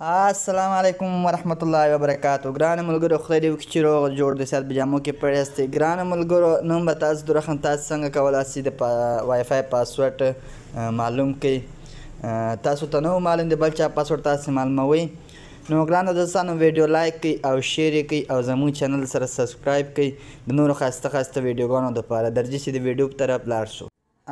السلام علیکم ورحمت الله وبرکاتو. ګرانو ملګرو، خدای دې وکړي چې روغ جوړ د صحت په جامو کې پړ یاستئ. ګرانو ملګرو، نن به تاسو درخم تاسو څنګه کولای شئ د وای فای پاسورډ معلوم کړئ. تاسو ته نه معلوم دی، بل چا پاسورډ تاسو معلوموئ. نو ګرانو دوستانو، ویډیو لایک کړئ او شیر یې کړئ او زموږ چینل سره سبسکرایب کړئ د نورو ښایسته ښایسته ویډیوګانو دپاره. درځي چې د ویډیو په طرف لاړ شو.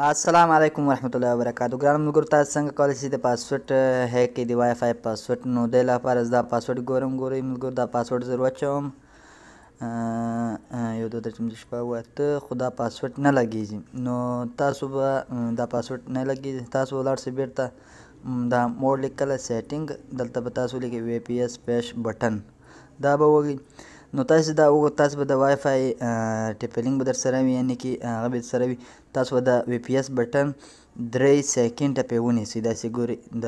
السلام علیکم ورحمت الله وبرکاتو. ګرانو ملګرو، تاسو څنګه کولی شئ د پاسورډ هیک کړئ، د وای فای پاسورډ؟ نو دې لپاره زه دا پاسورډ ګورم. ګورئ ملګرو، دا پاسورډ زه واچوم، 1 2 3 4 5 6 8، خو دا پاسورډ نه لګېږي. نو تاسو به دا پاسورډ نه لګېږي، تاسو به لاړ شئ بېرته دا موډ لیکله سیټینګ، دلته به تاسو ولیکئ وی پي ایس پېش بټن، دا به وګورئ. نو تاسو دا وګورئ، تاسو به د وای فای ټیپلینګ به در سره وي، یعنې کې هغه به در سره وي. تاسو به د وی پي ایس بټن 3 سیکنډه پرې ونیسئ، داسې ګورئ، د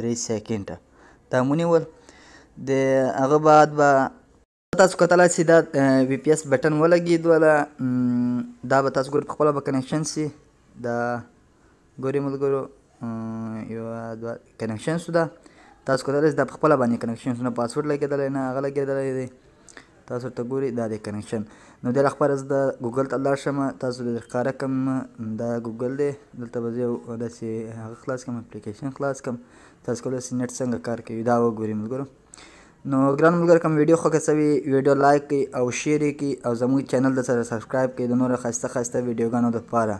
3 سیکنډه دا ونیول. د هغه بعد به تاسو کتلی شئ دا وی پي ایس بټن ولګېد وله. دا به تاسو ګورئ په خپله به کنکشن شي. دا ګورئ ملګرو، 1 2 کنکشن شو. دا تاسو کتلی شئ دا په خپله باندې کنکشن شو، نه پاسورډ لګېدلی نه هغه لګېدلی دی. تاسو ورته ګورئ دا دی کنکشن. نو دې لپاره زه د ګوګل ته لاړ شم، تاسو به ښکاره کړم. دا ګوګل دی، دلته به زه یو داسې هغه خلاص کړم، اپلیکیشن خلاص کړم، تاسو کولی شئ نېټ څنګه کار کوي دا وګورئ ملګرو. نو ګران ملګرو، که مو ویډیو خوښه شوې، ویډیو لایک کړئ او شیر یې کړئ او زموږ چینل در سره سبسکرایب کړئ د نورو ښایسته ښایسته ویډیوګانو دپاره.